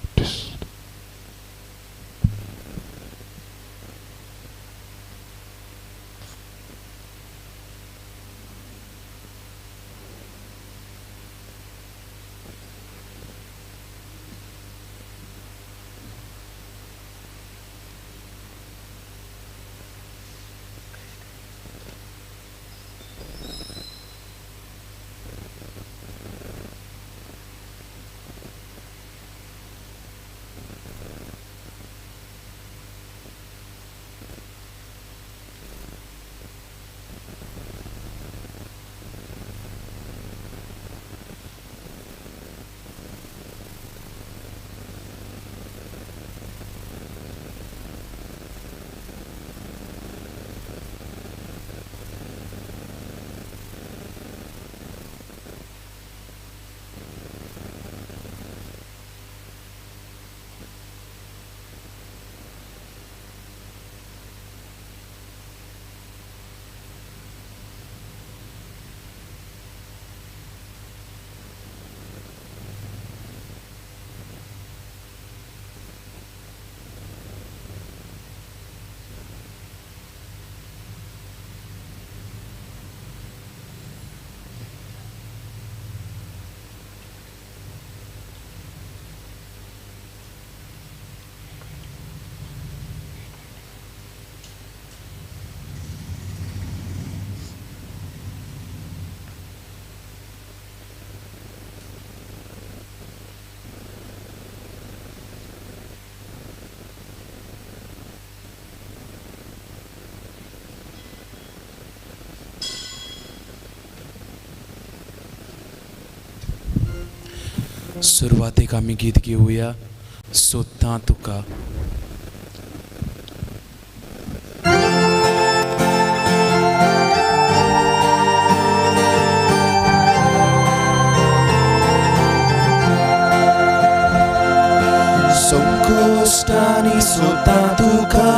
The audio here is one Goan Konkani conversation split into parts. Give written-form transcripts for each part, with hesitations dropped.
practiced. सुरवातेक आमी गीत घेवया सोदतां तुका. संकोश्टांनी सोदतां तुका,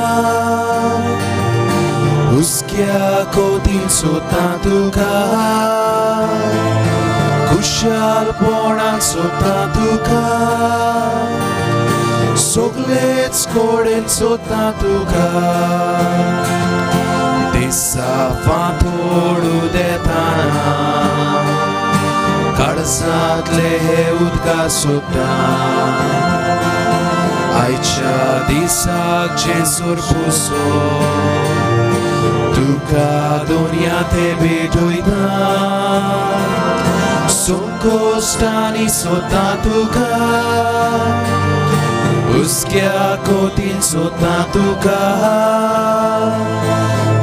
हुस्क्या कोतीन सोदतां तुका, खुशालपणान सोदतां तुका, सगलेच कडेन सोदतां तुका. दिसा फांतोडू देताना काळजांतले हे उदका सोदता, आयच्या दिसाक जेजूर पुसो तुका दुनिया ते भेटयता. संकोश्टांनी सोदतां तुका, हुस्क्या कोतीन सोदतां तुका,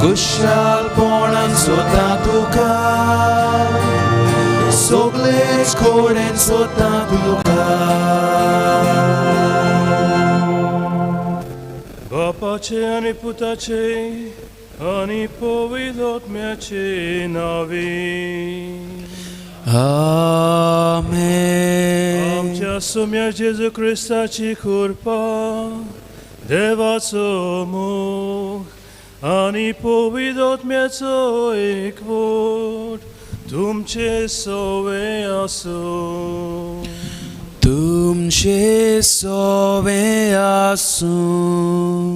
खुशालपणान सोदतां तुका, सगलेच कडेन सोदतां तुका. बापाचे आनी पुताचे आनी पवित्र आत्म्याचे नांवे. आमेन. आमच्या सोम्या जेजू क्रिस्ताची कृपा, देवाचो मोग आनी पवित्र आत्म्याचो एकवट तुमचे सवे आसूं. तुमचे सवे आसूं.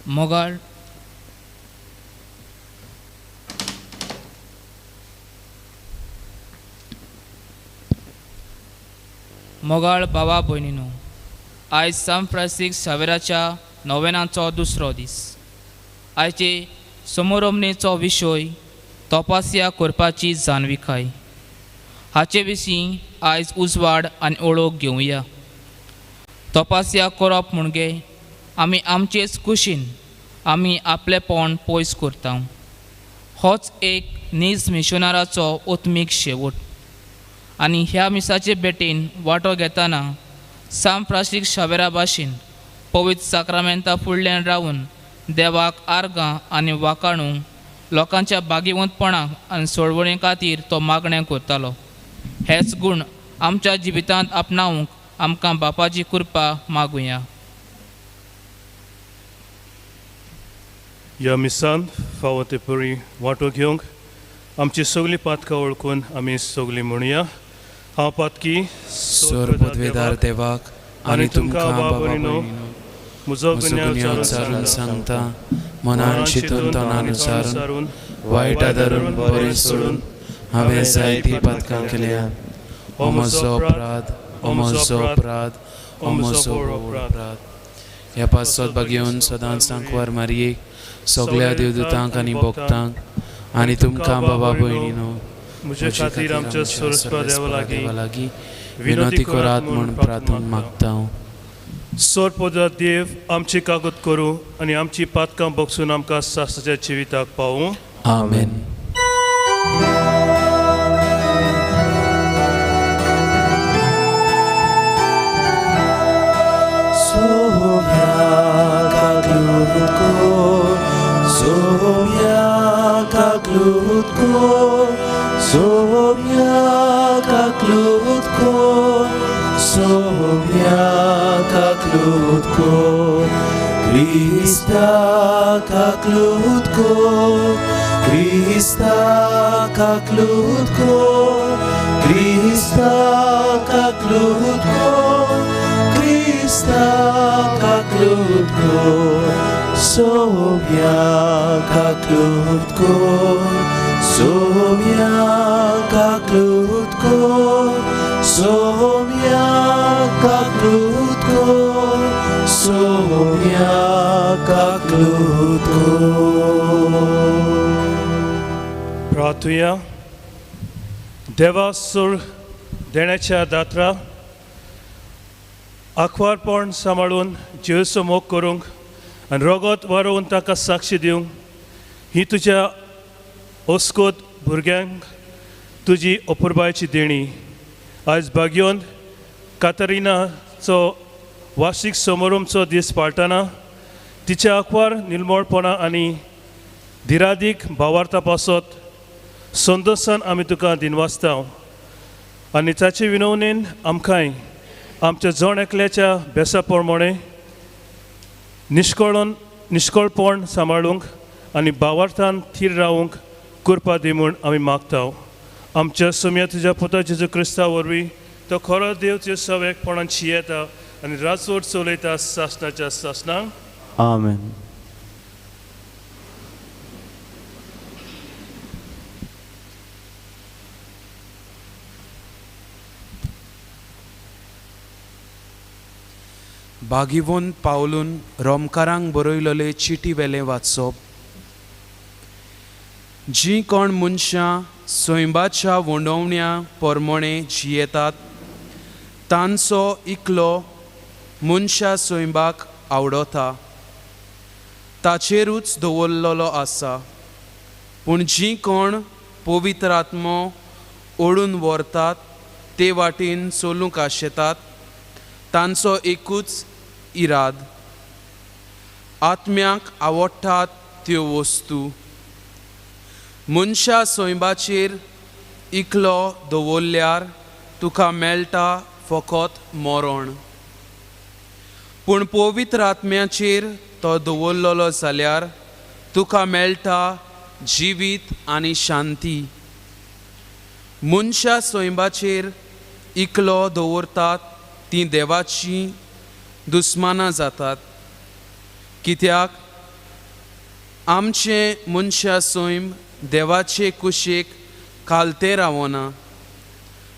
मोगाळ मोगाळ बाबा भयणीनो, आयज सान फ्रांसीस शावेराच्या नोवेनाचो दुसरो दीस. आयचे समोरमणेचो विशय तपासया करपाची जाणविकाय. हाचे विशीं आयज उजवाड आनी ओळख घेवया. तपासया करप म्हणजे आमी आमचेच कुशीन आमी आपलेपण पयस करता. होच एक नीज मिशनराचो आत्मीक शेवट. आनी ह्या मिसाचे भेटीन वांटो घेतना सान फ्रांसीस शावेरा भाशेन पवित्र साक्रामेंता फुडल्यान रावन देवाक आर्गां आनी वाकाणू लोकांच्या भागीवंतपणाक आनी सोडवणे खातीर तो मागणें करतालो. हेच गूण आमच्या जिवितांत आपणावंक आमकां बापाची कृपा मागुया. ह्या मिसान फावो ते परी वांटो घेवंक आमची सगळीं पातकां वळखून आमी सगळीं म्हणुया. हांव पातकी सोर पदवेदार देवाक आनी तुमकां बाबा भयणीनो म्हजो गुन्यांव उच्चारून सांगता, मनान चिंतून तणान उच्चारून वायट आदारून बरें सोडून हांवें जायतीं पातकां केल्या. हो म्हजो अपराध, हो म्हजो अपराध, हो म्हजो अपराध. ह्या पासत बागेवन सदांच सांकवार मारयेक सगळ्या देवदूतांक आनी भक्तांक आनी तुमकां बाबा भयणीनो म्हजे खातीर आमच्या सर्वेस्पर देवा लागीं विनंती करात म्हूण प्रार्थना मागता. सोरपोदा देव आमची कागद करूं आनी आमची पातकां बगसून आमकां सासणाच्या जिविताक पावूं. आमेन. Krista kaklutko, Krista kaklutko, Krista kaklutko, Krista kaklutko, Sobia kaklutko, Sobia kaklutko, Sobia kaklutko, Sobia kaklutko. प्रार्थुया. देवा सूर देण्याच्या दात्रा आखवारपण सांबाळून जेजूचो मोग करूंक आनी रगत वारोवन ताका साक्षी दिवंक ही तुज्या ओस्कोत भुरग्यांक तुजी अपुरबायची देणी. आयज बागयोन कातरिनाचो वार्षिक समारोमचो दीस पाळटना तिच्या आंकवार निर्मळपणा आनी धिरादीक भावार्था पासत संतोशान आमी तुका दिनवासता आनी ताचे विनवणेन आमकांय आमच्या जण एकल्याच्या बेसा प्रमाणे निश्कळपण सांबाळूंक आनी भावार्थान थीर रावूंक कृपा दी म्हूण आमी मागता. आमच्या सोम्या तुज्या पुता जेजू क्रिस्ता वरवीं तो खरो देव तुज्या सवेकपणान शियेता आनी राजवट चलयता सासणाच्या सासणाक. आमेन. बागिवोन पावलून रोमकारांक बरयलेले चिटी वेलें वाचप. जीं कोण मनशां सैंबाच्या वंडोवण्या परमणे जियेतात तांचो इकलो मनशा सैंबाक आवडता ताचेरूच दवरलेलो आसा. पूण जीं कोण पवित्र आत्मो ओडून व्हरतात ते वाटेन चलूंक आशेतात तांचो एकूच इराद, आत्म्याक आवडटात त्यो वस्तू. मनशा सैंबाचेर इकलो दवरल्यार तुका मेळटा फकत मरण, पूण पवित्र आत्म्याचेर तो दवरलेलो जाल्यार तुका मेळटा जिवीत आनी शांती. मनशा सैंबाचेर इकलो दवरतात तीं देवाचीं दुस्मानां जातात, कित्याक आमचें मनशा सैम देवाचे कुशीक खालतें रावना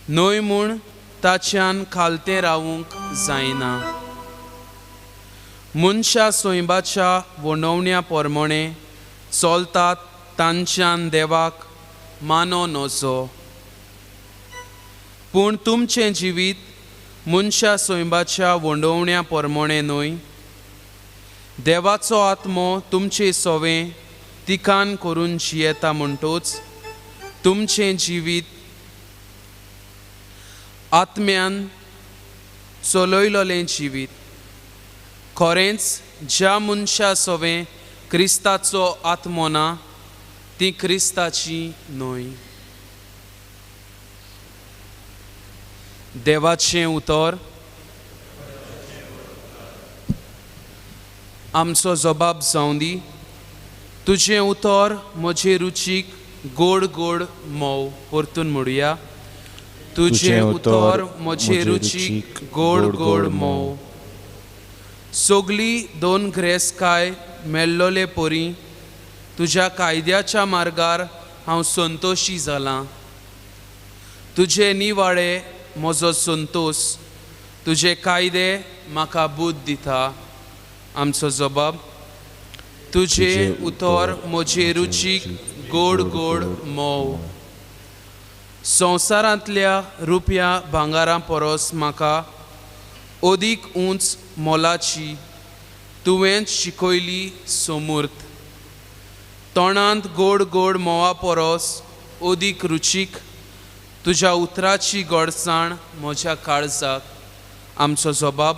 न्हय म्हूण ताच्यान खालतें रावूंक जायना. मनशा सैंबाच्या वणवण्या प्रमाणे चलतात तांच्यान देवाक मानो नजो, पूण तुमचें जिवीत मनशा सैंबाच्या वंडोवण्या प्रमाणे न्हय. देवाचो आत्मो तुमचे सोवें तिकान करून जियेता म्हणटूच तुमचें जिवीत आत्म्यान चलयलेलें जिवीत. खरेंच ज्या मनशा सोवें क्रिस्ताचो आत्मो ना ती क्रिस्ताची न्हय. देवाचें उतर. आमचो जबाब जावं दी, तुजें उतर म्हजे रुचीक गोड गोड मोव. परतून म्हणुया, तुजें उतर म्हजे रुचीक गोड गोड मोव. सगली दोन ग्रेसकाय मेल्लोले परी तुज्या कायद्याच्या मार्गार हांव संतोशी जालां. तुजे निवाडे म्हजो संतोश, तुजे कायदे म्हाका बुद्द दिता. आमचो जबाब, तुजें उतर म्हजे रुचीक गोड गोड मोव. संवसारांतल्या रुपया भांगारा परस म्हाका अदीक उंच मोलाची तुवें शिकयली सोमूर्त. तोंडांत गोड गोड म्होंवा परस अदीक रुचीक तुज्या उतराची गोडसाण म्हज्या काळजाक. आमचो जबाब,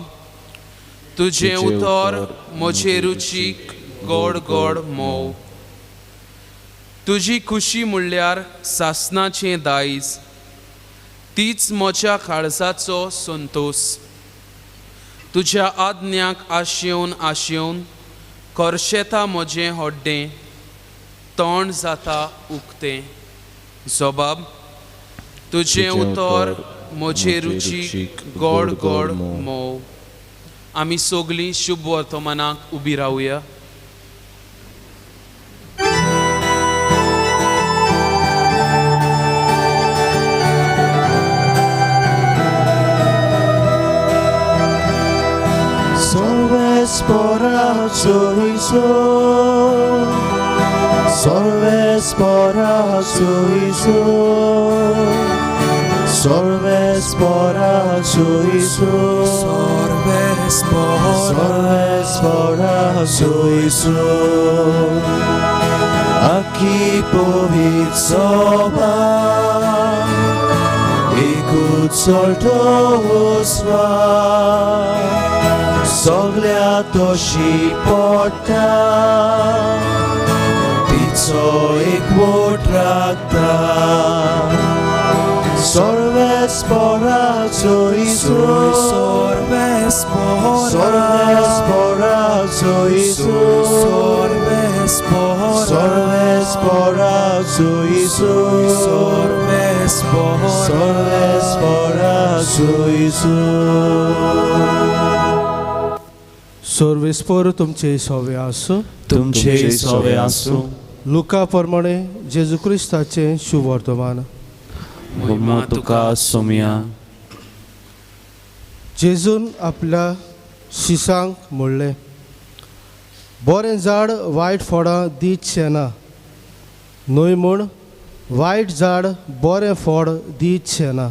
तुजें उतर म्हजे रुचीक गोड गोड म्होंव. तुजी खुशी म्हणल्यार सासणाचें दायज, तीच म्हज्या काळजाचो संतोश. तुज्या आज्ञाक आशेवन आशेवन करशेता म्हजें हड्डें, तोंड जाता उक्तें. जबाब, तुजें उतर म्हजे रुचीक गोड गोड म्होंव. आमी सगलीं शुभ वर्तमानाक उबी रावया. Aki povit soba, ikut soltosva, soglia toshi porta, pizzo ikvotrakta, sorves porazzo isu, sorves porazzo isu, sorves porazzo isu, sorves porazzo isu. सर्वेस्पोर तुमचे सवे आसूं, तुमचे सवे आसूं. लुका प्रमाणे जेजू क्रिस्ताचें शुभ वर्तमान. महिमा तुका सोम्या. जेजून आपल्या शिसांक म्हणलें, बरें झाड वायट फळां दीत ना, न्हय म्हूण वायट झाड बरें फळ दीत ना.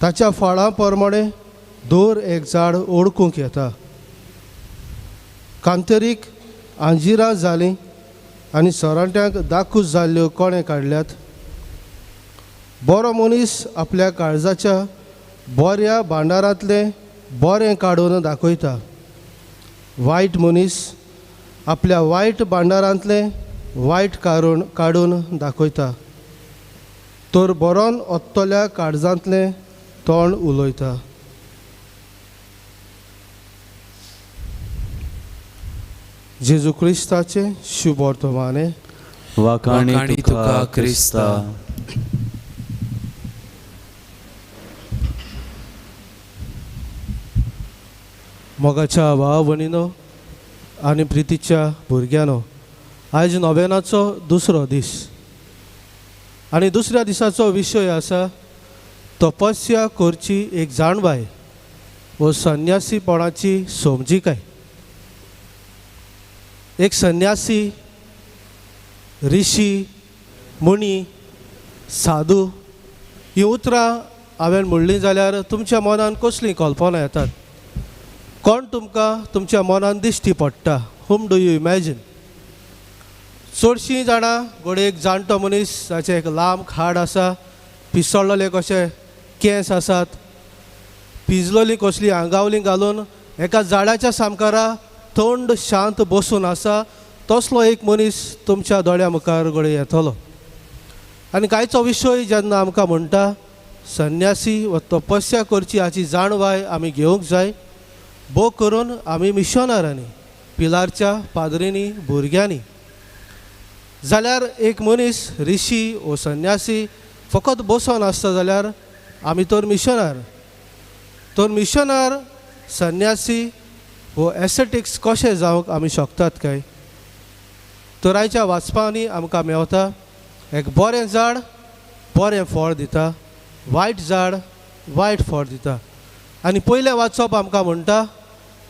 ताच्या फळां प्रमाणे दर एक झाड ओळखूंक येता. कांतरीक आंजिरां जालीं आनी सरांट्यांक दाकूस जाल्ल्यो कोणें काडल्यात. बरो मनीस आपल्या काळजाच्या बऱ्या भांडारांतलें बरें काडून दाखयता. वायट मनीस आपल्या वायट भांडारांतलें वायट काडून दाखयता. तर बरोन ओत्तल्या काळजांतलें तोंड उलयता. जेजू क्रिस्ताचें शुभ वर्तमाने. वाखाणी तुका क्रिस्ता. मोगाच्या भाव भयणीनो आनी प्रितीच्या भुरग्यांनो, आयज नोवेनाचो दुसरो दीस आनी दुसऱ्या दिसाचो विशय आसा तपस्या करची एक जाणवाय व संन्यासीपणाची समजिकाय. एक संन्यासी, ऋषी, मुनी, साधू ही उतरां हांवें म्हणलीं जाल्यार तुमच्या मनान कसलीं कल्पना येतात? कोण तुमकां तुमच्या मनान दिश्टी पडटा? हुम do you imagine? चडशीं जाणां घडये एक जाणटो मनीस जाचें एक लांब खाड आसा, पिसडलेले कशे केंस आसात, पिंजलोली कसली आंगावली घालून एका झाडाच्या सामकारा थंड शांत बसून आसा, तसलो एक मनीस तुमच्या दोळ्या मुखार घडये येतलो. आनी कांयचो विशय जेन्ना आमकां म्हणटा संन्यासी वा तपस्या करची हाची जाणवाय आमी घेवंक जाय, भोव करून आमी मिशनरांनी, पिलारच्या पाद्रींनी, भुरग्यांनी. जाल्यार एक मनीस ऋषी ओ संन्यासी फकत बसोन आसता जाल्यार आमी तर मिशनार. तर मिशनार संन्यासी वो एसेटिक्स कशें जावंक आमी शकतात काय? तर आयच्या वाचपांनी आमकां मेवता एक बरें झाड बरें फळ दिता, वायट झाड वायट फळ दिता. आनी पयलें वाचप आमकां म्हणटा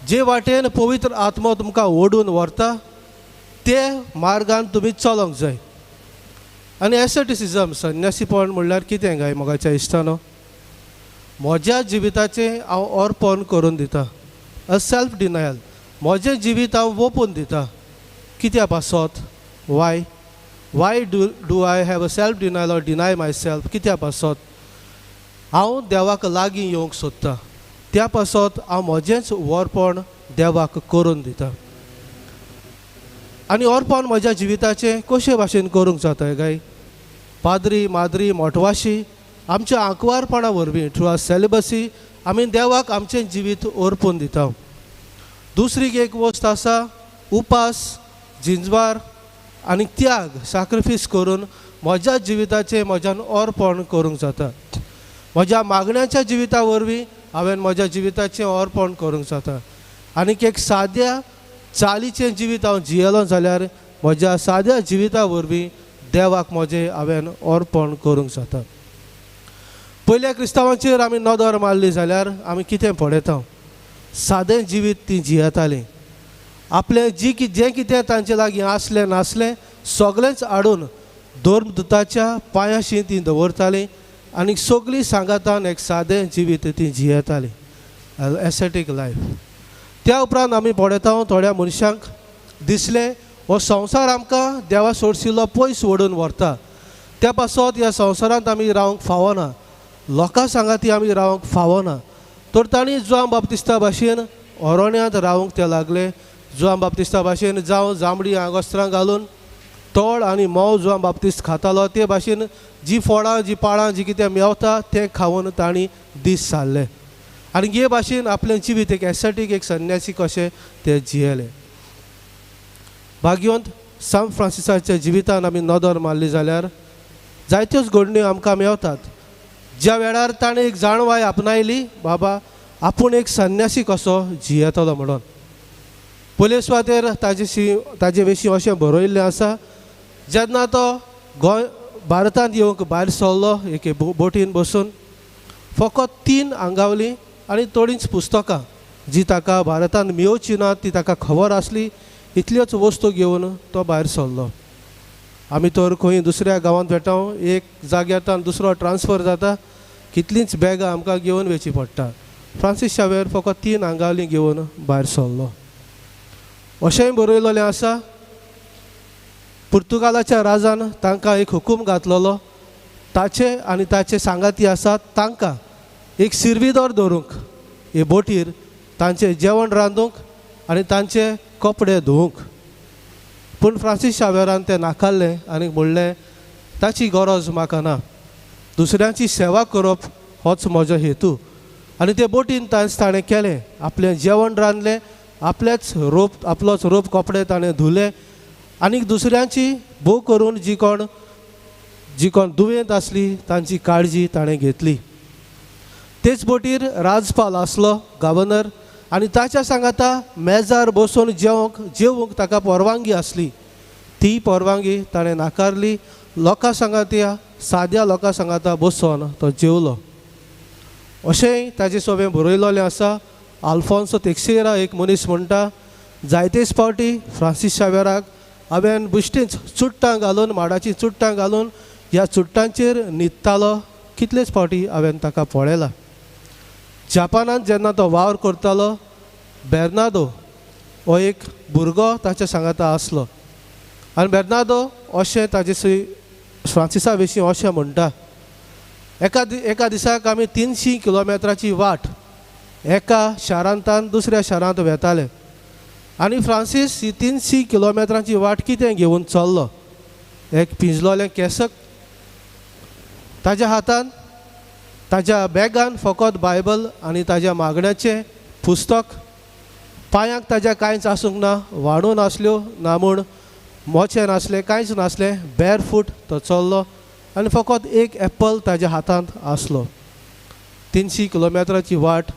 जे वाटेन पवित्र आत्मो तुमकां ओडून व्हरता ते मार्गान तुमी चलोंक जाय. आनी एसेटिसिजम संन्यासीपण म्हणल्यार कितें काय मोगाच्या इश्टानो? म्हज्या जिविताचें हांव अर्पण करून दिता, अ सेल्फ डिनायल. म्हजें जिवीत हांव ओपून दिता. कित्या पासत? Why why do do I have a self denial or deny myself? कित्या पासत? हांव देवाक लागीं येवंक सोदता, त्या पासत हांव म्हजेंच अर्पण देवाक करून दिता. आनी अर्पण म्हज्या जिविताचें कशे भाशेन करूंक जाता काय? पाद्री माद्री मोटवाशी आमच्या आंकवारपणा वरवीं थ्रू our सेलिबसी आमी देवाक आमचें जिवीत अर्पून दिता. दुसरी एक वस्त आसा उपास, जिंजवार आनी त्याग, साक्रिफीस करून म्हज्या जिविताचें म्हज्यान अर्पण करूंक जाता. म्हज्या मागण्याच्या जिविता वरवीं हांवें म्हज्या जिविताचें अर्पण करूंक जाता. आनीक एक साद्या चालीचें जिवीत हांव जियेलो जाल्यार म्हज्या साद्या जिविता वरवीं देवाक म्हजें हांवें अर्पण करूंक जाता. पयल्या क्रिस्तांवांचेर आमी नदर मारली जाल्यार आमी कितें पळयता? सादें जिवीत तीं जियेतालीं. आपलें जी जें कितें तांचे लागीं आसलें नासलें सगळेंच हाडून धर्मदूताच्या पांयाशी तीं दवरतालीं आनी सगळीं सांगातान एक सादें जिवीत तीं जियेतालीं, एसेटीक लायफ. त्या उपरांत आमी पळयता थोड्या मनशांक दिसलें हो संवसार आमकां देवा सोडशिल्लो पयस ओडून व्हरता, त्या पासत ह्या संवसारांत आमी रावंक फावना, लोकां सांगाती आमी रावंक फावना. तर तांणी जुआंव बाप्तिस्ता भाशेन अरण्यांत रावंक ते लागले. जुआंव बाप्तिस्ता भाशेन जावं जांबडी आंगवस्त्रां घालून तोळ आनी मोव जुआंव बाप्तिस्त खातालो ते भाशेन जी फळां जी पाळां जी कितें मेवता तें खावन तांणी दीस सारले आनी हे भाशेन आपलें जिवीत एक एसेटीक एक संन्यासी कशें ते जियेले. भाग्यवंत सांत फ्रांसिसाच्या जिवितान आमी नदर मारली जाल्यार जायत्योच घडण्यो आमकां मेवतात. ज्या वेळार ताणें एक जाणवाय आपणायली बाबा आपूण एक संन्यासी कसो जियेतलो म्हणून. पयले सुवातेर ताजे विशीं अशें बरयल्लें आसा, जेन्ना तो गोंय भारतांत येवंक भायर सरलो एके बोटीन बसून फकत 3 आंगावलीं आनी थोडींच पुस्तकां जी ताका भारतांत मेवची ना ती ताका खबर आसली, इतल्योच वस्तू घेवन तो भायर सरलो. आमी तर खंय दुसऱ्या गांवांत वेता, एक जाग्यार दुसरो ट्रान्सफर जाता, कितलींच बॅगां आमकां घेवन वचची पडटा. फ्रांसीस शावेर फकत 3 आंगावलीं घेवन भायर सरलो. अशेंय बरयलेलें आसा पुर्तुगालाच्या राजान तांकां एक हुकूम घातलेलो ताचे आनी ताचे सांगाती आसात तांकां एक सिर्विदोर दवरूंक हे बोटीर तांचें जेवण रांदूंक आनी तांचे कपडे धुवूंक. पूण फ्रांसीस शावेरान तें नाकारलें आनी म्हणलें ताची गरज म्हाका ना, दुसऱ्यांची सेवा करप होच म्हजो हेतू. आनी ते बोटीन ताणें केलें, आपलें जेवण रांदलें, आपलेच रोप आपलोच रोप कपडे ताणें धुले आनी दुसऱ्यांची भोव करून जी कोण दुयेंत आसली तांची काळजी ताणें घेतली. तेच बोटीर राजपाल आसलो गव्हर्नर आनी ताच्या सांगाता मेजार बसून जेवंक ताका परवानगी आसली, ती परवानगी ताणें नाकारली. लोकां सांगात्या साद्या लोकां सांगाता बसून तो जेवलो. अशेंय ताजे सोबें बरयलेलें आसा. आल्फोन्सो तेक्सेरा एक मनीस म्हणटा जायतेच फावटी फ्रांसीस शावेराक हांवें बुश्टींच चुट्टां घालून माडाचीं चुट्टां घालून ह्या चुट्टांचेर न्हिदतालो, कितलेच फावटी हांवें ताका पळयला. जापानांत जेन्ना तो वावर करतालो बेर्नादो हो एक भुरगो ताच्या सांगाता आसलो आनी बेर्नादो अशें ताजे फ्रांसिसा विशीं अशें म्हणटा, एका दिसाक आमी 300 किलोमिटराची वाट एका शारांतल्यान दुसऱ्या शारांत वेताले आनी फ्रांसीस ही 300 किलोमिटरांची वाट कितें घेवन चल्लो, एक पिंजलोलें केसक ताज्या हातान, ताज्या बॅगान फकत बायबल आनी ताज्या मागण्याचें पुस्तक, पांयांक ताज्या कांयच आसूंक ना, वाडून आसल्यो ना म्हूण मोचे नासलें, कांयच नासलें, बेअरफूट तो चल्लो आनी फकत एक एप्पल ताज्या हातांत आसलो. 300 किलोमिटराची वाट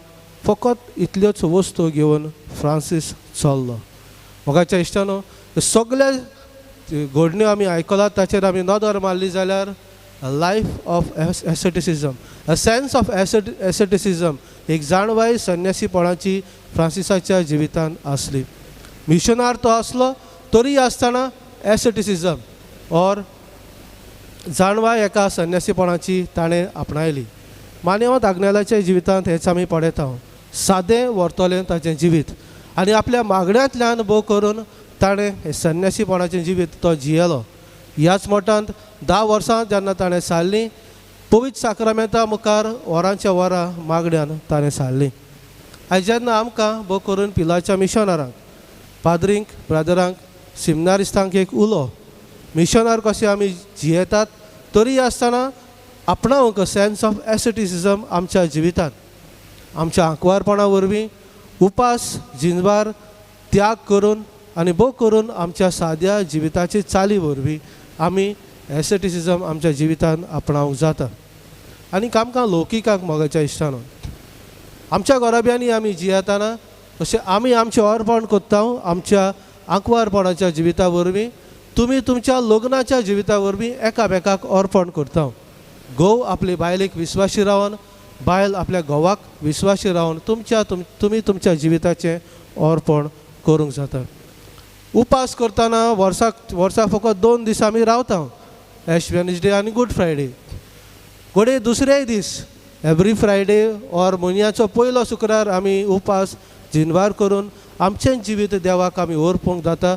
फकत इतल्योच वस्तू घेवन फ्रांसीस चल्लो. मोगाच्या इश्टानो, सगळे घडण्यो आमी आयकलात ताचेर आमी नदर मारली जाल्यार life of asceticism, a sense of asceticism, एक जाणवाय संन्यासीपणाची फ्रांसिसाच्या जिवितांत आसली. मिशनार तो आसलो तरी आसतना एसेटिसिजम ऑर जाणवाय एका संन्यासीपणाची ताणें आपणायली. मान्यवंत आग्नेलाच्या जिवितांत हेच आमी पळयता. सादें व्हरतलें ताचें जिवीत आनी आपल्या मागण्यांतल्यान भोव करून ताणें हें संन्यासीपणाचें जिवीत तो जियेलो. ह्याच मठांत 10 वर्सां जेन्ना ताणें सारलीं, पवित्र साक्रामेंता मुखार वरांच्या वरां मागण्यान ताणें सारलीं. आयज जेन्ना आमकां भोव करून पिलाच्या मिशनारांक, पाद्रींक, ब्रादरांक, सिमनारिस्तांक एक उलो, मिशनार कशें आमी जियेतात तरी आसतना आपणावंक सेन्स ऑफ एसेटिसिजम आमच्या जिवितांत, आमच्या आंकवारपणा वरवीं उपास जिनवार त्याग करून आनी भोव करून आमच्या साद्या जिविताची चाली वरवीं आमी एसेटिसिजम आमच्या जिवितांत आपणावंक जाता. आनी आमकां लौकिकांक मोगाच्या इश्टानो, आमच्या घराब्यांनी आमी जियेतना तशें आमी आमचें अर्पण करता आमच्या आंकवारपणाच्या जिविता वरवीं, तुमी तुमच्या लग्नाच्या जिविता वरवीं एकामेकाक अर्पण करता. घोव आपले बायलेक विस्वाशी रावन, बायल आपल्या घोवाक विस्वाशी रावन तुमच्या तुमी तुमच्या जिविताचें अर्पण करूंक जाता. उपास करतना वर्साक वर्साक फकत 2 दीस आमी रावता, एश वेनसडे आनी गुड फ्रायडे. घडये दुसरेय दीस एवरी फ्रायडे ऑर म्हयन्याचो पयलो शुक्रार आमी उपास जिनवार करून आमचें जिवीत देवाक आमी ओरपूंक जाता.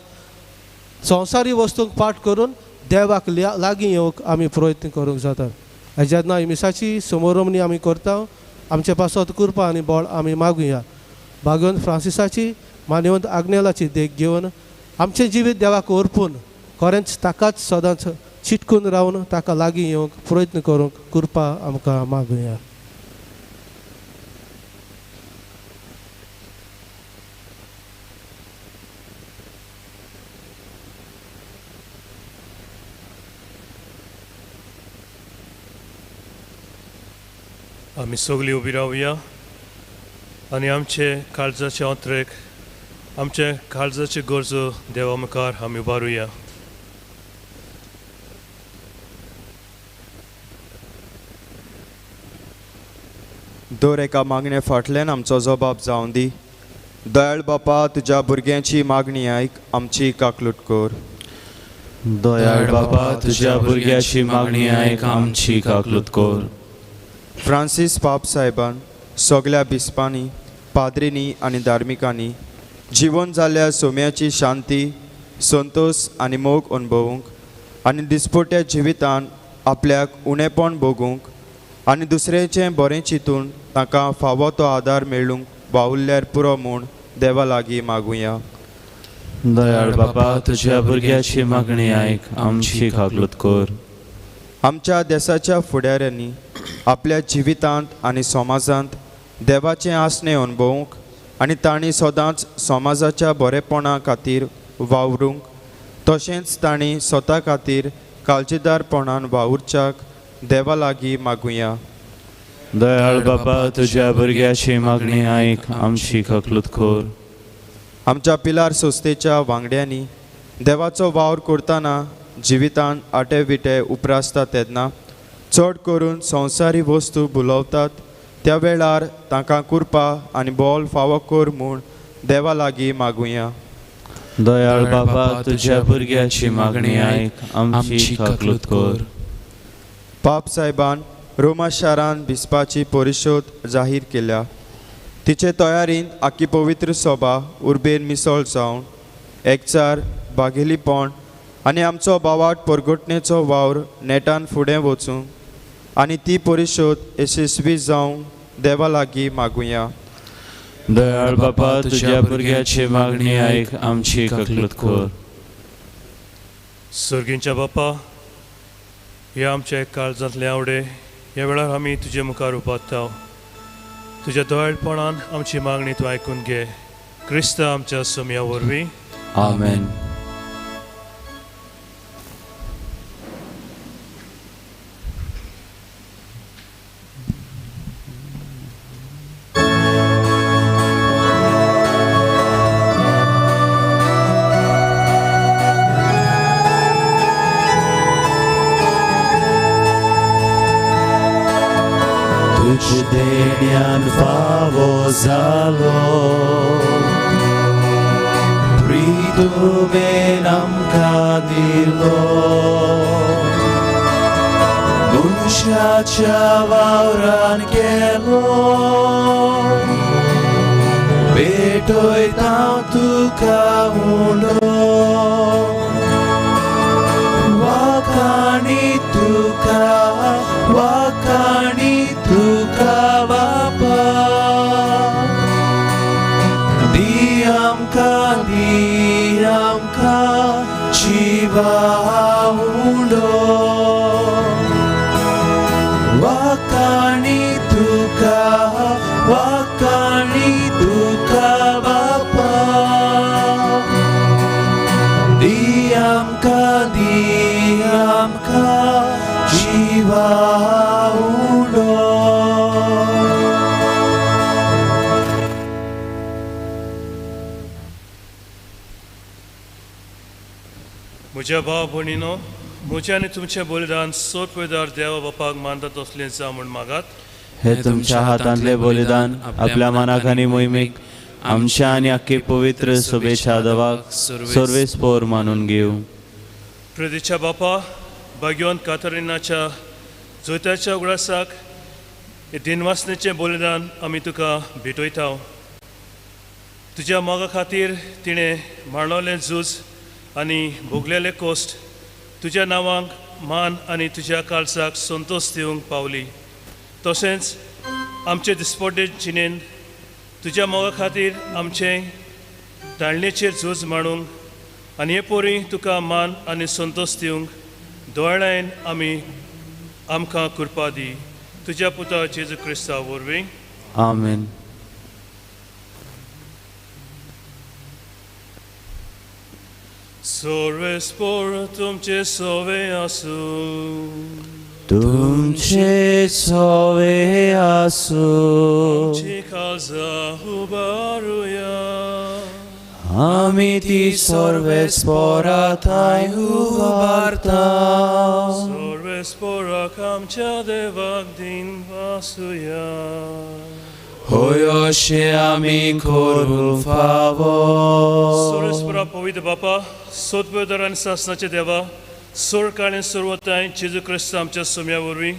संवसारी वस्तूंक पाठ करून देवाक लागीं येवंक आमी प्रयत्न करूंक जाता. जेन्ना मिसाची समोरमणी आमी करता, आमचे पासत कृपा आनी बळ आमी मागुया. भागवंत फ्रांसिसाची, मान्यवंत आग्नेलाची देख घेवन आमचें जिवीत देवाक ओरपून खरेंच ताकाच सदांच चिटकून रावन ताका लागीं येवंक प्रयत्न करूंक कृपा आमकां मागुया. आमी सगळीं उबी रावया आनी आमचे काळजाचे अंतरेक, आमचे काळजाच्यो गरजो देवा मुखार आमी उबारुया. दर एका मागणे फाटल्यान आमचो जबाब जावन दी. दयाळ बापा, तुज्या भुरग्यांची मागणी आयक, आमची काकलूट कर. दयाळ बापा, तुज्या भुरग्याची मागणी आयक, आमची काकलूट कर. फ्रांसीस पाप साहेबान सगळ्या बिस्पांनी, पाद्रींनी आनी धार्मिकांनी जिवन जाल्ल्या सोम्याची शांती, संतोष आनी मोग अणभवूंक आनी दिसपट्या जिवितान आपल्याक उणेपण भोगूंक आनी दुसऱ्याचें बरें चिंतून तांकां फावो तो आदार मेळूंक वावुरल्यार पुरो म्हूण देवा लागीं मागुया. दयाळ बापा, तुज्या भुरग्याची मागणी आयक, आमची काकलूट कर. आमच्या देशाच्या फुडाऱ्यांनी आपल्या जिवितांत आनी समाजांत देवाचें आसणें अणभवूंक आनी तांणी सदांच समाजाच्या बरेपणा खातीर वावरूंक, तशेंच तांणी स्वता खातीर काळजीदारपणान वावुरच्याक देवा लागीं मागुया. दयाळ बापा, तुज्या भुरग्याची मागणी आयक, आमची काकलूट कर. आमच्या पिलार संस्थेच्या वांगड्यांनी देवाचो वावर करतना जिवितांत आटे विटे उप्रासता तेन्ना चड करून संवसारी वस्तू भुलवतात त्या वेळार तांकां कृपा आनी बोल फावो कर म्हूण देवा लागीं मागुया. दयाळ बाबा, तुज्या भुरग्याची मागणी आयक, आमची काकलूट कर. पाप साहेबान रोमा शारान बिस्पाची परिशोद जाहीर केल्या. तिचे तयारींत आखी पवित्र सभा उर्बेन मिसळ जावन एकचार, बागेलीपण आनी आमचो बावाट परगटणेचो वावर नेटान फुडें वचूंक आनी ती परिशोद यशस्वी जावंक देवा लागीं मागुया. दयाळ बापा, तुज्या भुरग्याची मागणी आयक, आमची काकलूट कर. सर्गींच्या बापा, ह्या आमच्या काळजांतले आवडे ह्या वेळार आमी तुजे मुखार उबारता. तुज्या दयाळपणान आमची मागणी तूं आयकून घे. क्रिस्त आमच्या सोम्या वरवीं. आमेन. तुज देण्यान फावो जालो प्रितुमेन आमकां दिलो मनशाच्या वावरान केलो भेटयता तुका उंडो वाखाणी तुका वाखाणी तुका बापा दी आमकां जिवा उंडो वाखाणी तुका बापा दी आमकां जिवा उंडो. म्हज्या भाव भयणीनो, म्हजें आनी तुमचें बलिदान सोदपयदार देवा बापाक मानता तसलें जावं म्हूण मागात. हे तुमच्या हातांतले बलिदान आपल्या मनाक आनी मोहिमेक आमच्या आनी आख्खे पवित्र सभेच्या दवाक सर्वेस पोर मानून घेवं. प्रदीच्या बापा, भाग्यवंत कातरिनाच्या जोत्याच्या उगडासाक हे दिनवासनेचें बलिदान आमी तुका भेटयता. तुज्या मोगा खातीर तिणें मांडवलें झूज आनी भोगलेले कोश्ट तुज्या नांवांक मान आनी तुज्या काळजाक संतोश दिवंक पावली. तशेंच आमचे दिसपड्डे जिणेंत तुज्या मोगा खातीर आमचें ताळणेचेर झूज मांडूंक आनी हे पोरी तुका मान आनी संतोश दिवंक दोळ्यान आमी आमकां कृपा दी. तुज्या पुता जेजू क्रिस्ता वरवीं. आमेन. सर्वेस्पोर तुमचे सोवे आसूं. तुमचे सोवे आसूं. आमची काळजां उबारुया. आमी ती सर्वेस्पोरा थंय उबारता. सर्वेस्पोराक आमच्या देवाक दिन वासुया. होय अशें आमी करूंक फावो. सर्वेस्पोरा पवित्र बापा, सोदपयदार आनी सासणाचे देवा, सोड काळें सर्वताय जेजू क्रिस्त आमच्या सोम्या वरवीं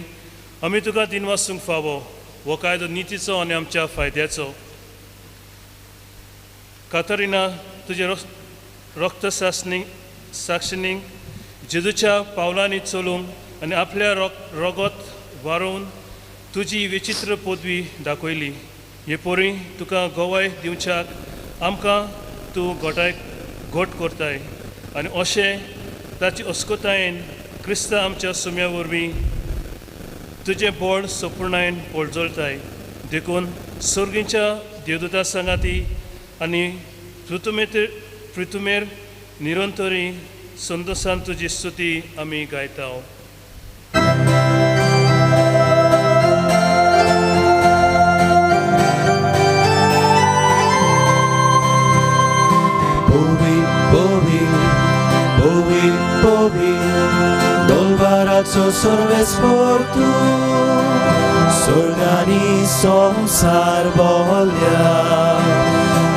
आमी तुका दिनवासूंक फावो. हो कायदो नितीचो आनी आमच्या फायद्याचो. कातरिना, तुजे रक्त साक्षिणीक जेजूच्या पावलांनी चलूंक आनी आपल्या रगत वारोवन तुजी विचित्र पदवी दाखयली. हे पोरी तुका गवाय दिवच्याक आमकां तूं घोटाय घोट करताय आनी अशें ताची अस्कतायेन क्रिस्त आमच्या सुम्या वरवीं तुजें बळ सपुर्णायेन पळजळताय. देखून सर्गीच्या देवदूता सांगाती आनी पृथुमेर निरंतरी संतोशान तुजी स्तुती आमी गायता. Dolbaraचो सर्वेस्पोर तूं स्वर्गानी संवसार बोल्या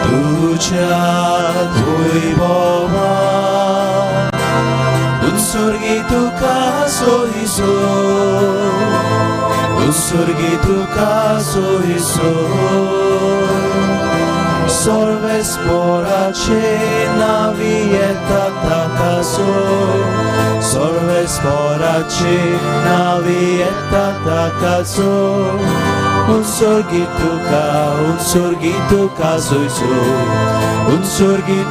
तुज्या वैभवान उत्सर्गी तुका सोयसो उत्सर्गी तुका सोयसो सर्वेस्पोराचे नावी येता ताका सो सर्वेस्पोराचे नावी येता ताका सो उत्सर्गी तुका सोयसो उत्सर्गी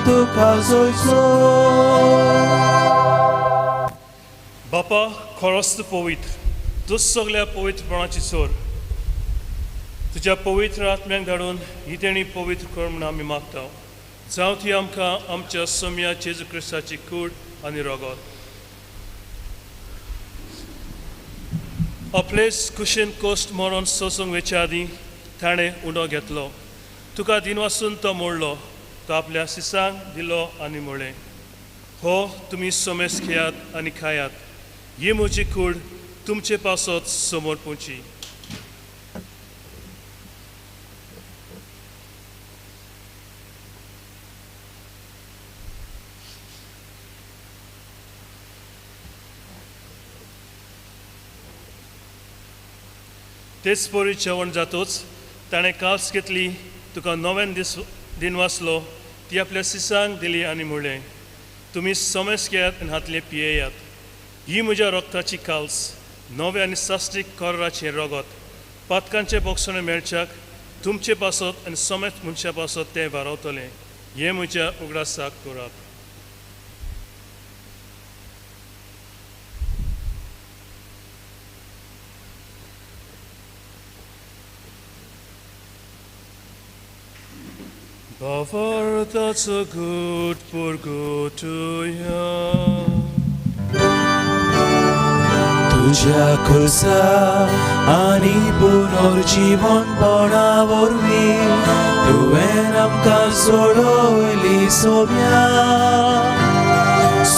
तुका सोयसो. बापा, खरोच तूं पवित्र, तूं सगल्या पवित्रपणाची चोर. तुज्या पवित्र आत्म्याक धाडून ही तेणी पवित्र कर म्हूण आमी मागता. जावं ती आमकां आमच्या सोम्या जेजू क्रिस्ताची कूड आनी रगत. आपलेच कुशीन कोश्ट मरोन सोसूंक वेच्या आदीं ताणें उंडो घेतलो. तुका दिनवासून तो मोडलो. तो आपल्या सिसांक दिलो आनी म्हळें, हो तुमी सोमेस घेयात आनी खायात. ही म्हजी कूड तुमचे पासत समर्पूची. तेच परी जेवण जातूच ताणें कास घेतली, तुका नव्यान दीस दिन वाचलो, ती आपल्या सिसांक दिली आनी म्हणलें, तुमी समेस घेयात आनी हातलें पियेयात. ही म्हज्या रक्ताची काल्स, नवें आनी सास्त्रीक कराराचें रगत, पातकांचें बोगसणें मेळच्याक तुमचे पासत आनी समेत मनशा पासत तें वारवतलें. हें म्हज्या उगडासाक करात. That's a good purgatoria. तुझ्या खुर्सा आनी पुनर्जीवनपणा वरवीं तुवें आमकां सोडयली सोम्या,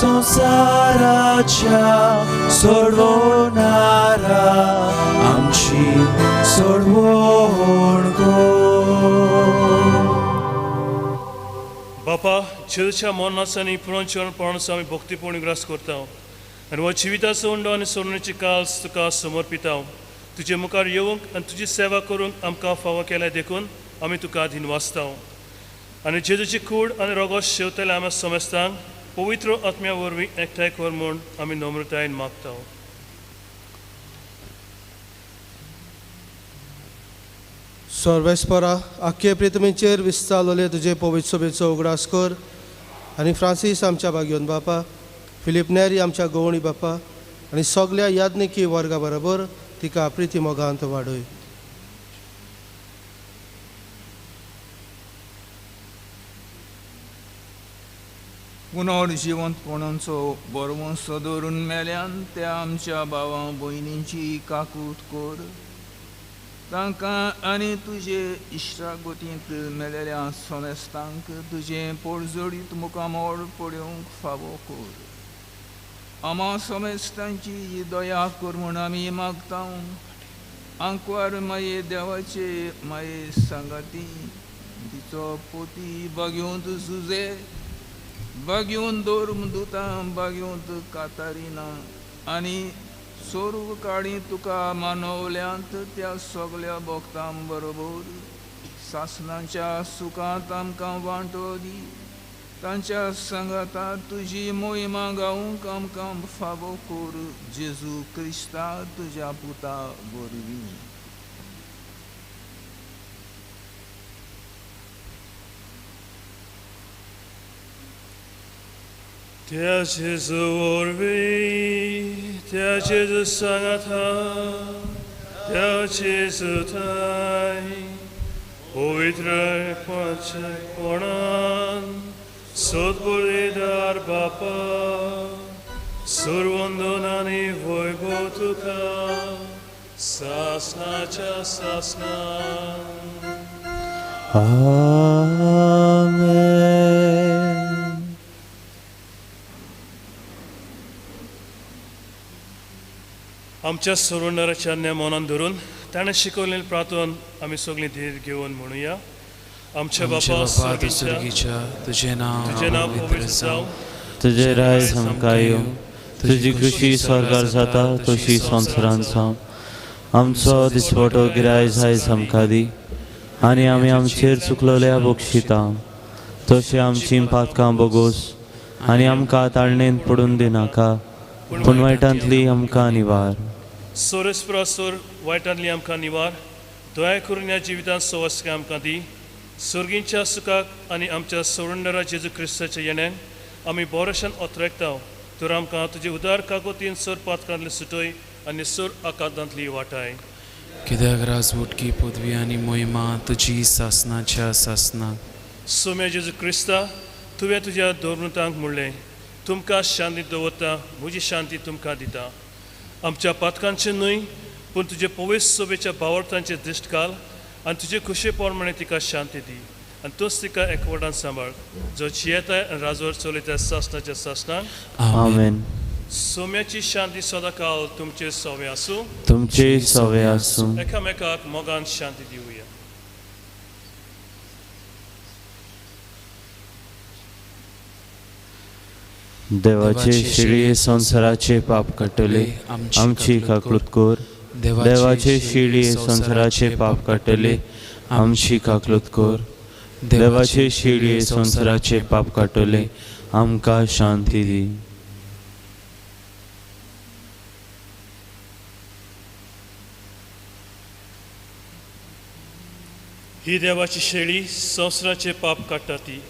संवसाराच्या सोडवणारा आमची सोडवण कर. बापा, जेजूच्या मरणाचो आनी पुनर्जीवनपणाचो आमी भक्तीपूर्ण उगडास करता आनी हो जिविताचो उंडो आनी सोडण्याची काल्स तुका समर्पिता. तुजे मुखार येवंक आनी तुजी सेवा करूंक आमकां फावो केल्या देखून आमी तुका दिनवासता. आनी जेजूची कूड आनी रोगोस शेवतले आमी समेस्तांक पवित्र आत्म्या वरवीं एकठांय कर म्हूण आमी नम्रतायेन मागता. सर्वेस्परा, आख्खे प्रितमीचेर विस्तारलेले तुजे पवित्र सभेचो उगडास कर आनी फ्रांसीस आमच्या भाग्योन बापा, फिलीप नेरी आमच्या गवणी बापा आनी सगल्या याज्ञिकी वर्गा बरोबर तिका प्रिती मोगांत वाडय. पुनर्जिवंतपणाचो बरवंसो दवरून मेल्यान त्या आमच्या भावां भयणींची काकूत कर. तांकां आनी तुजे इश्टागतींत मेलेल्या समेस्तांक तुजें पोरजोडीत मुखामोड पळोवंक फावो कर. आमा समेस्तांची दया कर म्हूण आमी मागता. आंकवार माये देवाचे माये सांगाती तिचो पोती बागेवंत सुजे, बागेवन धर्मदुतां, बागेवंत कातारिना आनी सोर्व काळी तुका मानवल्यांत त्या सगल्या भक्तां बरोबर सासणाच्या सुखांत आमकां वांटो दी. तांच्या सांगाता तुजी मोहिमा गावंक आमकां फावो कर. जेजू क्रिस्ता तुज्या पुता वरवीं. त्या जेजू वरवीं, त्या जेजू सांगाता, त्या जेजू थांय पवित्र पणान सद्बुद्धीदार बापा, सुरवंदन आनी वैभव तुका सासणाच्या सासणान. आमेन. आमच्या सोडवणाराच्या मनान धरून ताणें शिकवलेलें प्रार्थन आमी सगळीं धीर घेवन म्हणुया. आमच्या बापा स्वर्गीच्या, तुजें नांव पवित्र जावं, तुजें राज आमकां येवं, तुजी खुशी स्वर्गार जाता तशी संवसारांत जावं. आमचो दिसवटो गिरायज आयज आमकां दी आनी आमी आमचेर चुकलोल्या बक्षिता तशें आमचीं पातकां बोगोस आनी आमकां ताळणेंत पडून दिनाका, पूण वायटांतली आमकां निवार. सोरस वायटांतली आमकां निवार. दया करून ह्या जिवितांत सवस्काय आमकां दी. सर्गींच्या सुखाक आनी आमच्या सोडणारा जेजू क्रिस्ताच्या येण्यान आमी बोरशान ओतरेकता. तर आमकां तुजे उदार कागोतीन सोर पातकांतली सुटय आनी सोर आकांतांतली वाटाय. कित्याक राजवटकी पदवी आनी मोहिमा तुजी सासणाच्या सासणाक. सोम्या जेजू क्रिस्ता, तुवें तुज्या धर्मतांक म्हणलें, तुमकां शांती दवरता, म्हजी शांती तुमकां दिता. आमच्या पातकांचें न्हय पूण तुजे पवित्र सभेच्या भावार्थांचें दिश्ट घाल आनी तुजे खुशे प्रमाणे तिका शांती दी आनी तोच तिका एकवटान सांबाळ, जो जियेता आनी राजवट चलयता सासणाच्या सासणाक. आमेन. सोम्याची शांती सदाकाल तुमचे सवे आसूं, तुमचे सवे आसूं। एकामेकाक मोगान शांती दिवया। देवाचे शिळये संवसाराचे पाप काडटले आमची काकळूत कर। देवाचे शिळये संवसाराचे पाप काडटले आमची काकळूत कर। देवाचे शिळये संवसाराचे पाप काडटले आमकां शांती दी। ही देवाची शेळी संवसाराचे पाप काडटा ती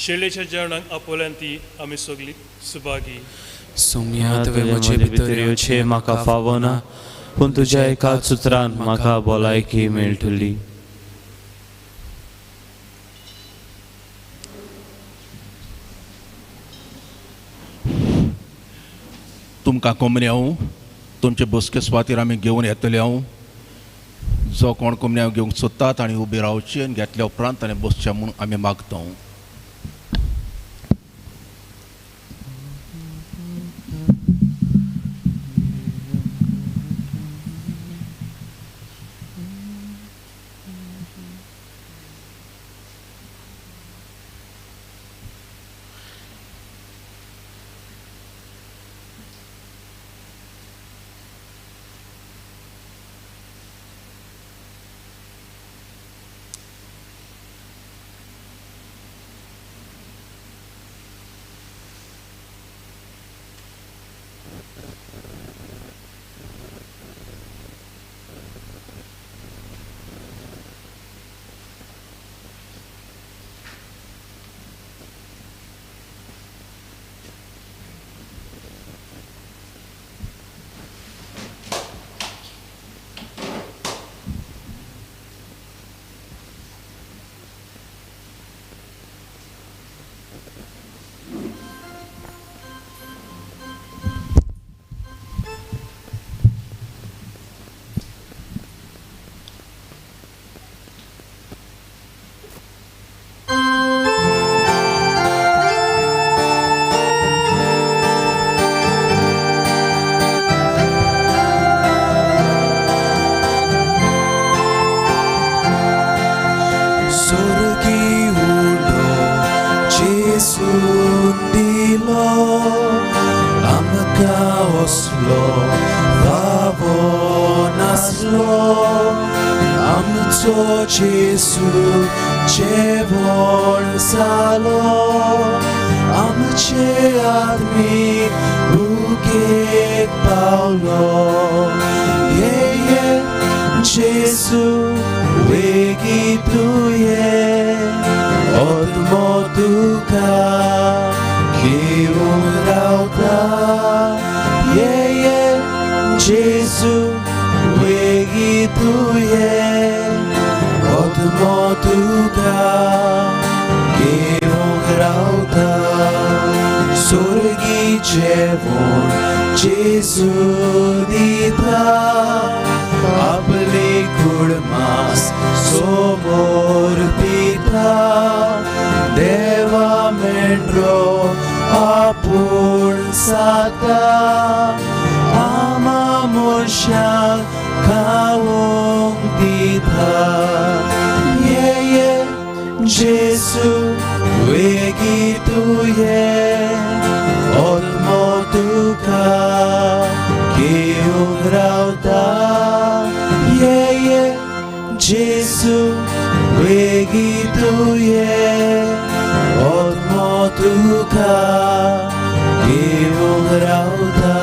शेळयेच्या जेवणाक आपल्यान ती आमी सगळीं सुभागी। सोम्या तुवें म्हजे भितर येवचें म्हाका फावना, पूण तुज्या एका सुत्रान म्हाका भलायकी मेळटली। तुमकां कोमन्यांव तुमचे बसके सुवातीर आमी घेवन येतले हांव। जो कोण कोमन्यांव घेवंक सोदता ताणें उबी रावची आनी घेतल्या उपरांत ताणें बसचें म्हूण आमी मागता। Gesù जेवण जालो आमचे आत्मीक भुकेक पावलो। ये ये जेसू वेगी तुये आत्मो तुका घेवन रावता। ये ये जेसू वेगी तुये आत्मो तुका घेवन रावता। स्वर्गी जेवण जेसू दिता आपले कुडमास समोर पिता। देवा मेंढरो आपूण जाता आमा मनशांक खावंक दिता। ये ये जेसू वेगी तुये आत्मो तुका घेवन रावता। ये ये जेसू वेगी तुये आत्मो तुका घेवन रावता।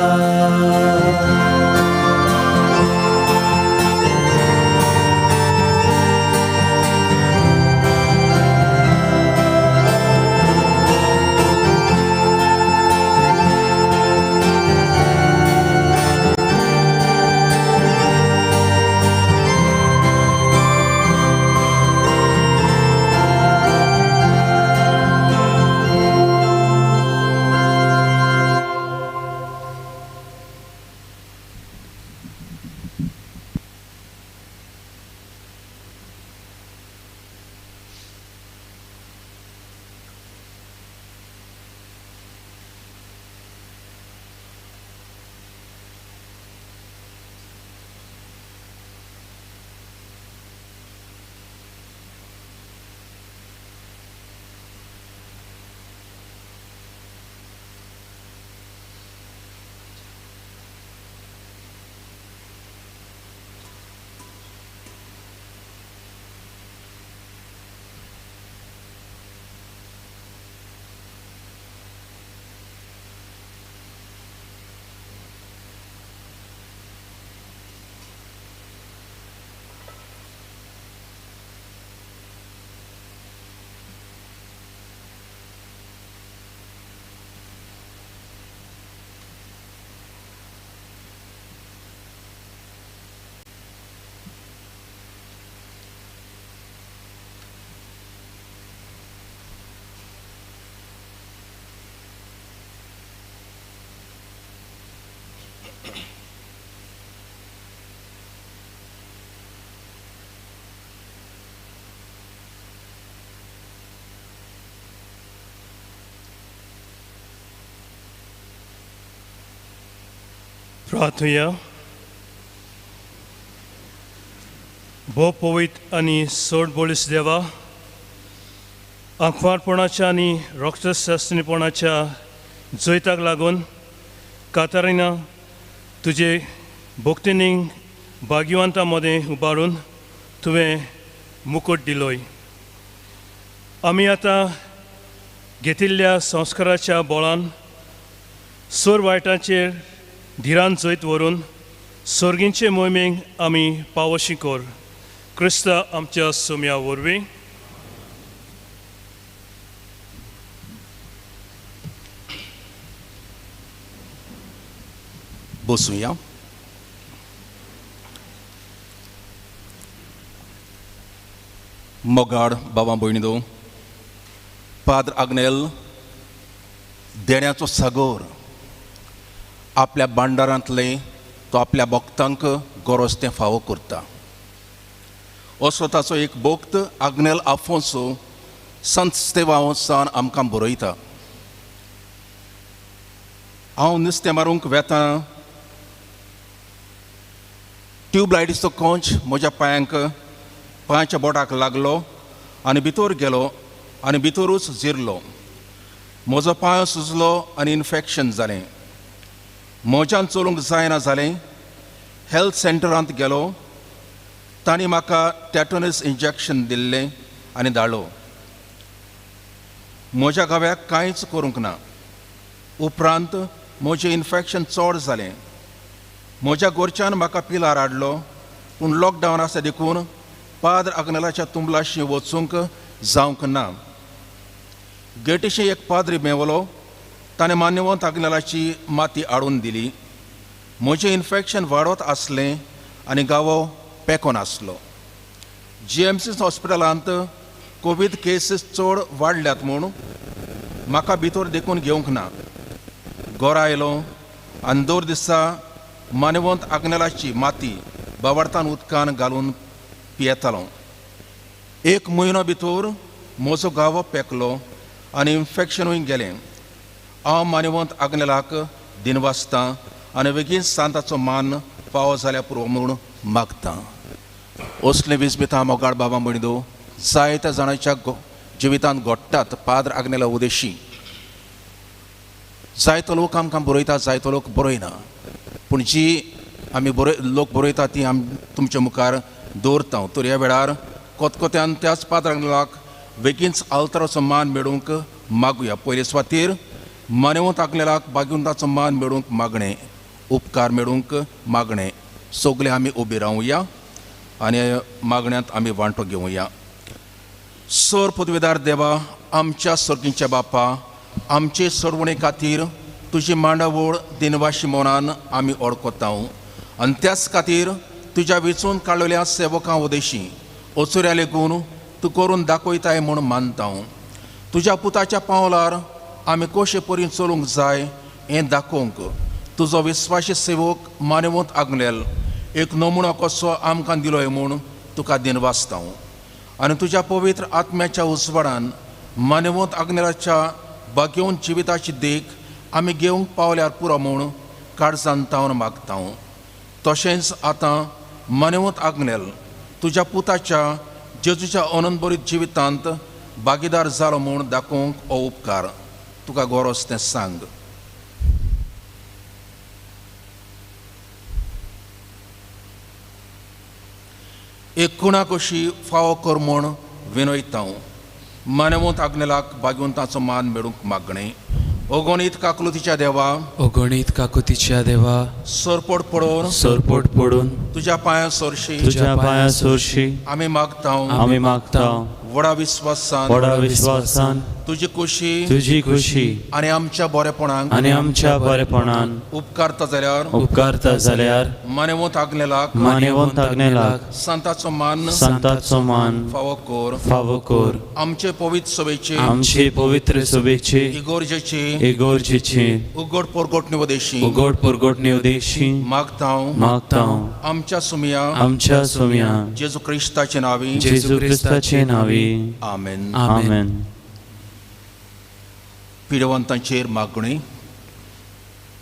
प्रार्थुया. भोव पवित्र आनी सोड बोलीस देवा, आंकवारपणाच्या आनी रक्तशास्त्रीपणाच्या जैताक लागून कातारिना तुजे भक्तीनीक भाग्यवंता मदें उबारून तुवें मुकूट दिलोय. आमी आतां घेतिल्ल्या संस्काराच्या बळान सोर वायटाचेर धिरान जैत व्हरून सर्गींचे मोहिमेक आमी पावोशी कर. क्रिस्ता आमच्या सोम्या वरवीं. बसुया. मोगाड बाबा भयणीदो, पाद्र आग्नेल देण्याचो सागोर आपल्या भांडारांतलें तो आपल्या भक्तांक गरज तें फावो करता. असो ताचो एक भक्त आग्नेल आफोन्सो संत स्तेवांसान आमकां बरयता. हांव नुस्तें मारूंक वेता, ट्यूबलायटीचो कोंच म्हज्या पांयांक पांयाच्या बोटाक लागलो आनी भितर गेलो आनी भितरूच जिरलो. म्हजो पांय सुजलो आनी इन्फेक्शन जालें. म्हज्यान चलूंक जायना जालें. हेल्थ सेंटरांत गेलो, तांणी म्हाका टॅटनस इंजेक्शन दिल्लें आनी धाडलो. म्हज्या गाव्याक कांयच करूंक ना. उपरांत म्हजें इन्फेक्शन चड जालें. म्हज्या घरच्यान म्हाका पिलार हाडलो, पूण लॉकडावन आसा देखून पाद्र आग्नेलाच्या तुंबलाशी वचूंक जावंक ना. गेटीशी एक पाद्री मेवलो, ताणें मान्यवंत आग्नेलाची माती हाडून दिली. म्हजें इन्फेक्शन वाडत आसलें आनी गांवो पेकोन आसलो. जीएमसी हॉस्पिटलांत कोवीड केसीस चड वाडल्यात म्हूण म्हाका भितर देखून घेवंक ना. घरा आयलो आनी दर दिसा मान्यवंत आग्नेलाची माती बावडतान उदकान घालून पियेतालो. एक म्हयनो भितर म्हजो गांवो पेकलो आनी इन्फेक्शनूय गेलें. हांव मान्यवंत आग्नेलाक दिनवासतां आनी बेगीन सांताचो मान फावो जाल्यार पुरो म्हूण मागतां. असलें विस्मिता मोगाळ बाबा म्हणदो जायत्या जाणांच्या जिवितांत घडटात. पाद्र आग्नेला उदेशी जायतो लोक आमकां बरयता, जायतो लोक बरयना, पूण जी आमी लोक बरयता ती आमी तुमच्या मुखार दवरता. तर ह्या वेळार कोतकोत्यान त्याच पाद्र आग्नेलाक बेगीनच आल्तराचो मान मेळूंक मागुया. पयले सुवातेर मान्यवंत आग्नेलाक भाग्यवंताचो मान मेळूंक मागणें, उपकार मेळूंक मागणें. सगळे आमी उबी रावया आनी मागण्यांत आमी वांटो घेवया. सर पदवेदार देवा, आमच्या सर्गीच्या बापा, आमचे सरवणे खातीर तुजी मांडावळ दिनवाशी मनान आमी ओळखता आनी त्याच खातीर तुज्या वेंचून काडलेल्या सेवकां उदेशी ओचुऱ्या लेगून तूं करून दाखयताय म्हूण मानता. तुज्या पुताच्या पावलार आमी कशे परी चलूंक जाय हें दाखोवंक तुजो विस्वाशी सेवक मान्यवंत आग्नेल एक नमुनो कसो आमकां दिलोय म्हूण तुका दिनवासता. आनी तुज्या पवित्र आत्म्याच्या उजवाडान मान्यवंत आग्नेलाच्या भाग्यवंत जिविताची देख आमी घेवंक पावल्यार पुरो म्हूण काळजान तावन मागता. तशेंच आतां मान्यवंत आग्नेल तुज्या पुताच्या जेजूच्या अनंतभरीत जिवितांत भागीदार जालो म्हूण दाखोवंक हो उपकार तुका गरज तें सांग. एक कुणा कशी फावो कर म्हूण विनयता. मान्यवंत आग्नेलाक भाग्यवंताचो मान मेळूंक मागणें. अगणीत काकलुतीच्या देवा, अगणीत काकुतीच्या देवा, सरपोट पडून, सरपोट पडून तुज्या पांयां सोरशी, तुज्या पांयां सोरशी आमी मागता, आमी मागता व्हडा विस्वासान, व्हडा विस्वासान तुजी खुशी, तुजी खुशी आनी आमच्या बरेपणान, आनी आमच्या बरेपणान उपकारता जाल्यार, उपकारता जाल्यार मान्यवंत आग्नेलाक, मान्यवंत आग्नेलाक सांताचो मान, सांताचो मान फावो कर, फावो कर. आमचे पवित्र सभेचे, आमचे पवित्र सभेचे इगोर्जेचे, इगोर्जेचे उगड परगटणे उदेशी, उगड परगटणे उदेशी मागता, मागता आमच्या सुमिया, आमच्या सुमिया जेजू क्रिस्ताचे नांवी, जेजू क्रिस्ताचे नांवी. आमेन. आमेन. पिडेवंतांचेर मागणी.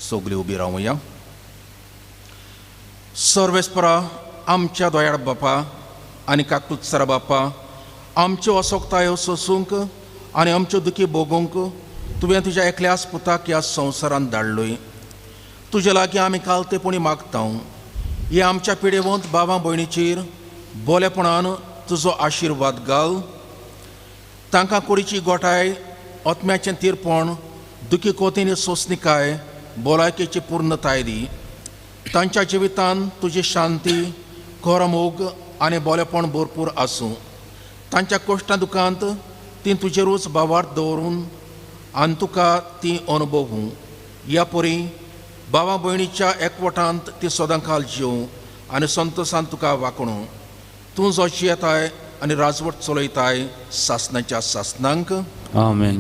सगळी उबी रावया. सर्वेस्परा आमच्या दोयाळ बापा आनी काकूत्सरा बापा, आमच्यो असोक्तायो सोसूंक आनी आमच्यो दुखी भोगूंक तुवें तुज्या एकल्याच पुताक ह्या संवसारांत धाडलोय. तुजे लागीं आमी कालतेपणी मागता. हे आमच्या पिडेवंत बाबा भयणीचेर बोलेपणान तुजो आशिर्वाद घाल. तांकां कुडीची गोठाय, आत्म्याचें तीरपण, दुखी कोतीनी सोंसणीकाय, भलायकेची पूर्णताय दी. तांच्या जिवितान तुजी शांती, खरो मोग आनी बोलेपण भरपूर आसूं. तांच्या कश्टां दुखांत ती तुजेरूच भावार्थ दवरून आनी तुका ती अनुभवूं. ह्या परी बाबा भयणीच्या एकवटांत ती सदांकाल जिवूं आनी संतोशान तुका वाकणू. तूं जो जियेताय आनी राजवट चलयताय सासनाच्या सासनांक. आमेन.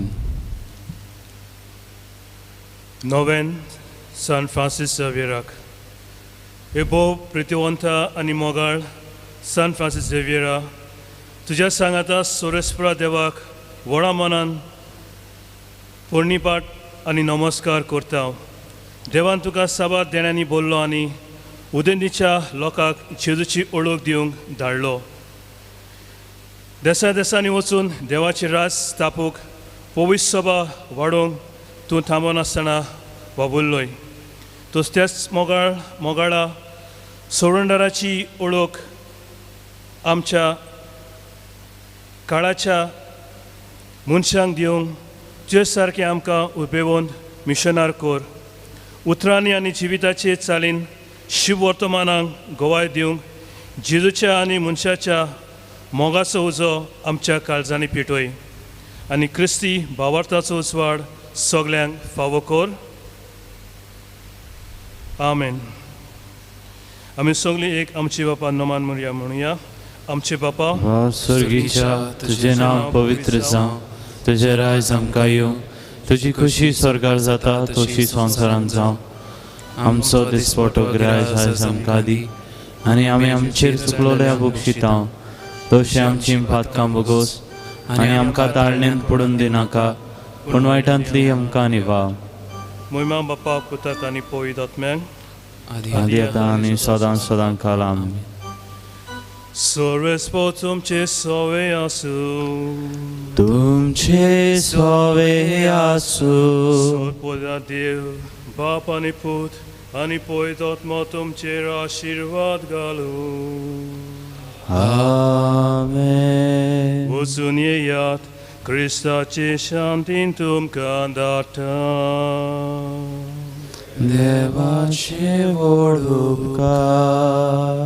नोवेन सान फ्रांसीस झेवियराक. हे भोव प्रितिवंता आनी मोगाळ सान फ्रांसीस झेवियरा, तुज्या सांगाता सोरेस्परा देवाक व्हडा मनान पुर्णीपाठ आनी नमस्कार करता. देवान तुका साबार देण्यांनी बोल्लो आनी उदेंतीच्या लोकांक जेजूची ओळख दिवंक धाडलो. देसा देसांनी वचून देवाची राज स्थापूंक, पवित्र सभा वाडोवंक तूं थांबनासतना वावुरलोय. तूं त्याच मोगाळा सोडणदाराची ओळख आमच्या काळाच्या मनशांक दिवंक तुजे सारकें आमकां उबेवन मिशनार कर. उतरांनी आनी जिविताचे चालीन शिव वर्तमानाक गवाय दिवंक जेजूच्या आनी मनशाच्या मोगाचो उजो आमच्या काळजांनी पेटय आनी क्रिस्ती भावार्थाचो उजवाड सगल्यांक फावो कर. आमेन. आमी सगळीं एक आमचे बापा नमान म्हणया म्हणुया. आमचे बापा स्वर्गीच्या, तुजें नांव पवित्र जावं, तुजें राज आमकां येवं, तुजी खुशी स्वर्गार जाता तशी संवसारांत जावं. आमचो दिसपटो ग्राय आयज आमकां दी आनी आमी आमचेर चुकलोल्या बक्षिता तशें आमची पातकां भोगोस आनी आमकां ताळणेंत पडून दिनाका, पूण वायटांतली आमकां निवाव. मोहिमा बापा पुताक आनी पवित्र आत्म्याक, आदी आतां आनी सदां सदां काल. आमेन. सर्वेस्पर तुमचे सवे आसूं. तुमचे सवे आसूं. सर्वदा देव बाप आनी पूत आनी पवित्र आत्मो तुमचेर आशिर्वाद घालूं. आमेन. वचून येयात, क्रिस्ताचे शांतीन तुमकां धाडटा. देवाचे व्हड उपकार.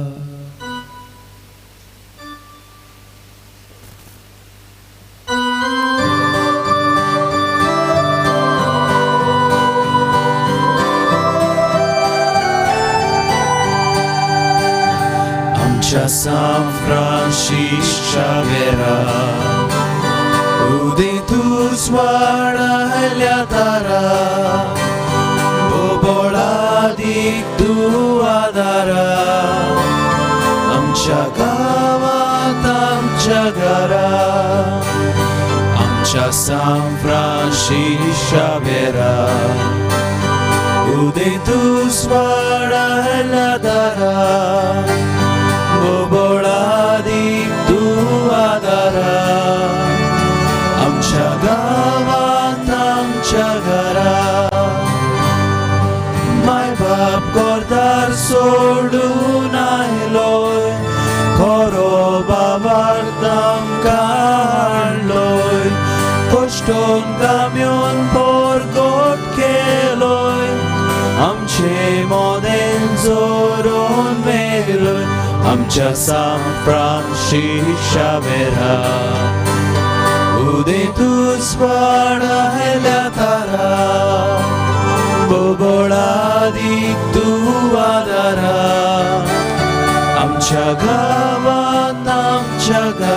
आमच्या सान फ्रांसीसच्या वेरा उदेंतूच वाडायल्या तारा, बोबोळादीक तूं आदारा, आमच्या गांवांत आमच्या घरा, आमच्या सान फ्रांसीसच्या वेरा उदेंतूच वाडायल्या तारा, बोबोळादीक तूं आदारा, आमच्या गांवांत आमच्या घरा. माय बाप कोरदार सोडून आयलोय, खरो बाबार्थ आमकां हाडलोय, कश्टोन काम्योन पोरगोट केलोय, आमचे मोदेन जोरून मेलोय, आमच्या सान फ्रांसीसच्या वेरा उदेंतूच वाडायल्या तारा, बोबोळादीक तूं आदारा, आमच्या गांवांत आमच्या घरा.